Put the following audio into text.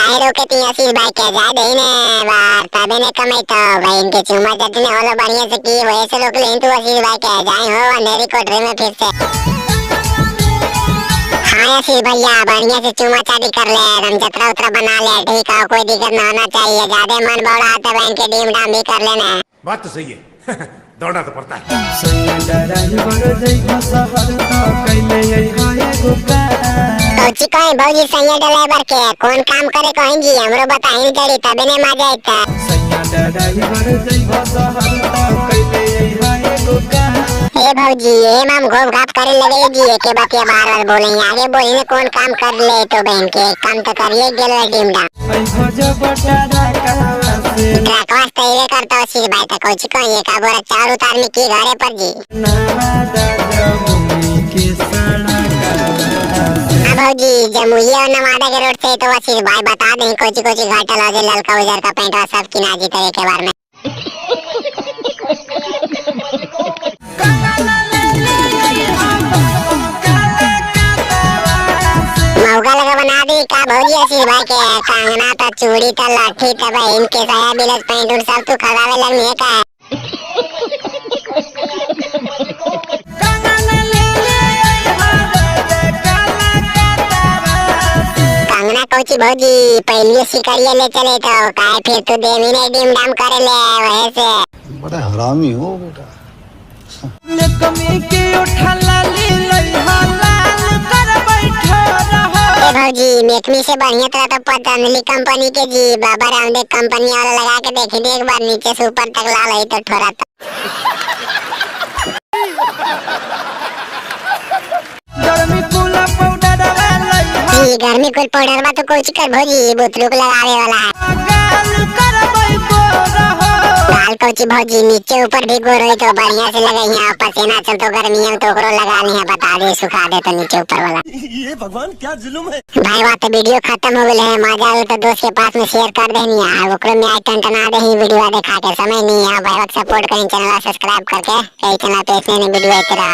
काहे रोके ती आशीष भाई के जा दे ने बार तबे ने कमाई तो भाई इनके चुमा चटनी होलो बढ़िया से की वही से रोक ले तू आशीष भाई के जाए हो अंधेरी कोठरी में फिर से। हाँ आशीष भैया बढ़िया से चुमा चाटी कर ले, एकदम जतरा उतरा बना ले, ठीक है, कोई दिक्कत ना होना चाहिए। ज्यादा मन बौड़ा तो बहन के डीम डाम भी कर लेना। बात तो सही है, दौड़ना तो पड़ता है। सैया ड्राइवर जइबो शहर त कैले अइहा एगो काम। कौची कहीं भौजी सैया ड्राइवर के कौन काम करे कहीं जी हमरो बताही जड़ी तबे ने मजा आइता। सैया ड्राइवर जइबो शहर त कैले अइहा एगो काम। ए भौजी ए माम घोप घाप करे लगे जी, एके बात ये बार बार बोले, आगे बोली ने कौन काम कर ले तो बहन के काम तो करिए गेल डीम डाम। अइहो जब टरकवा से ट्रकवा से ये करता हो आशीष भाई तो कौची कहीं एक बोरा चावल उतार में की घरे पर जी। नवादा जमुई के सड़कवा से। हाँ भौजी जमुई और नवादा के रोड से तो आशीष भाई बता दें कोची कोची घाटल हो जे ललका उजर का पेंट सब किना जी तो एक बार में। मौका लगा बना दी का भौजी आशीष भाई के कंगना त चूड़ी त लाठी त बहन के साया बिलस पेंट उंट सब तू खरावे लगनी है का। कंगना कोची भौजी पहले शिकारिया ले चले तो काहे फिर तू देवी नहीं डिम डाम करे ले वही से। बड़ा हरामी हो बेटा। कमी के उठा लाली लइहा लाल कर बैठो रहो। ए भौजी मेकमी से बढ़िया तरह तो पतंजलि कंपनी के जी बाबा रामदेव कंपनी वाला लगा के देखी दे एक बार नीचे से ऊपर तक लाल है तो थोड़ा तो। गर्मी कुल पाउडर लइहा जी गर्मी कुल पाउडर बा तो कोची कर भौजी बुतरू को लगावे वाला है। गाल कर बैठो रहो। लाल कोची भौजी नीचे ऊपर भी गोर होई तो बढ़िया से लगाई है, पसीना चल तो गर्मी है तो ओकरो लगा ली है, बता दे सुखा दे तो नीचे ऊपर वाला। ये भगवान क्या जुल्म है। भाई बात वीडियो खत्म हो गए है, मजा आवे तो दोस्त के पास में शेयर कर देनी है, ओकरो में आई टनटना दे ही वीडियो देखा के समय नहीं है भाई, सपोर्ट करें चैनल सब्सक्राइब करके कई चैनल पे ऐसे वीडियो आते रहा।